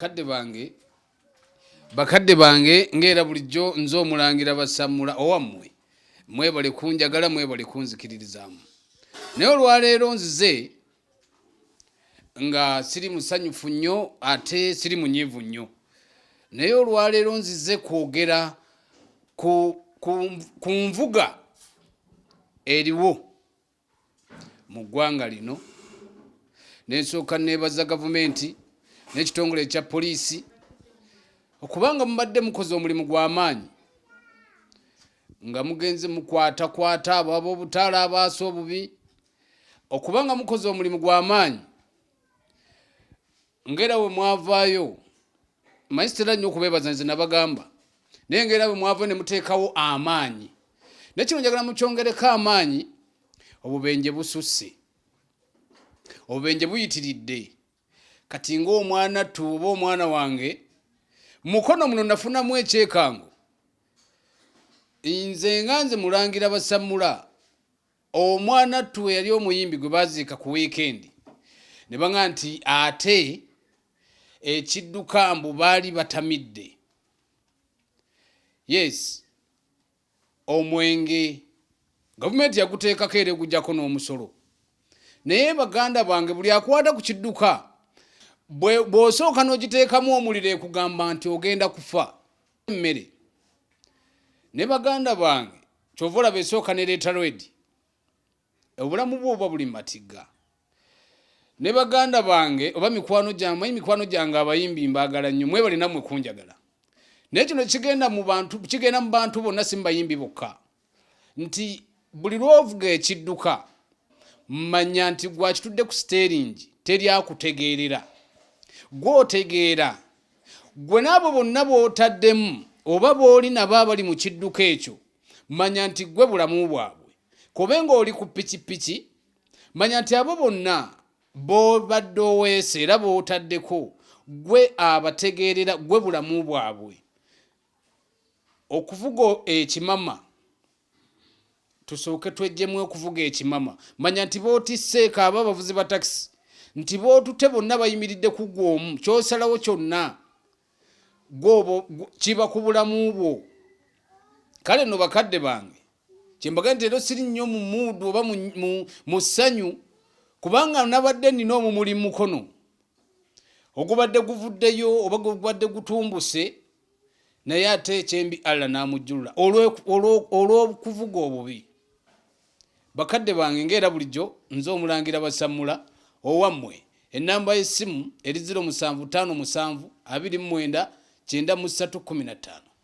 Bakadde bange, bakadde bange, ng'era bulijjo nze Omulangira Basammula owammwe. Mwebale kunjagala, mwebale kunzikiririzaamu. Naye olwaleero nzize nga siri musanyufu nnyo ate siri munyiivu nnyo, naye olwaleero nzize kwogera ku nvuga eriwo mu ggwanga lino. Nensooka neebaza gavumenti n'ekitongole ekya poliisi okubanga mubadde mukoze omulimu gw'amaanyi nga mugenze mukwatakwata abo ab'obutaala abaasa obubi, okubanga mukoze omulimu gw'amaanyi ngera we mwavaayo. Manyi sitera nnyo okubeebaza, nze nabagamba, naye ngera bwe mwava ne muteekawo amaanyi, naye kino njagala mukyongereko amaanyi. Obubenje bususse, obubenje buyitiridde. Kati ng'omwana ttu oba omwana wange mukono muno nafunamu ekyekango. Nze nga nze Mulangira Basammula, omwana ttu eyali omuyimbi gwe baziika ku wiikendi, ne baŋa nti ate ekidduka mbu baali batamidde. Yes, omwenge gavumenti yaguteekako era egujjako n'omusolo, naye baganda bange, buli akwata ku kidduka, bw'osooka n'ogiteekamu omuliro, ekugamba nti ogenda kufa emmere. Ne baganda bange, kyova olaba esooka nereeta redi, obulamu bwo oba buli matigga. Ne baganda bange oba mikwano gyange, manyi mikwano gyange abayimbi mbaagala nnyo, mwebale nammwe kunjagala, naye kino kigenda mu bantu, kigenda mu bantu bonna, si mu bayimbi bokka, nti buli lwovuga ekidduka, manya nti gwakitudde ku siteeringi, teri akutegeerera, gwotegeera gwe n'abo bonna b'otaddemu oba b'oli nabo abali mu kidduka ekyo. Manya nti gwe bulamu bwabwe. Kobe ng'oli ku pikipiki, manya nti abo bonna b'obadde oweese era b'otaddeko, gwe abategeerera, gwe bulamu bwabwe. Okuvuga ekimama, tusooke twejjemu okuvuga ekimama. Manya nti bootisseeko aba abavuzi ba takisi, nti bootute bonna bayimiridde ku ggwe omu. Kyosalawo kyonna gwobo kiba ku bulamu bwo. Kale nno bakadde bange, kyembaga nti ero siri nnyo mu mood oba mu ssanyu, kubanga nabadde nina omumuli mu mukono ogubadde guvuddeyo oba gubadde gutumbuse, naye ate ekyembi Allah n'amujjulula olw'okuvuga obubi. Bakadde bange, ngaera bulijjo nze Omulangira Basammula owammwe. Ennamba y'essimu eri 0757 29 93 15.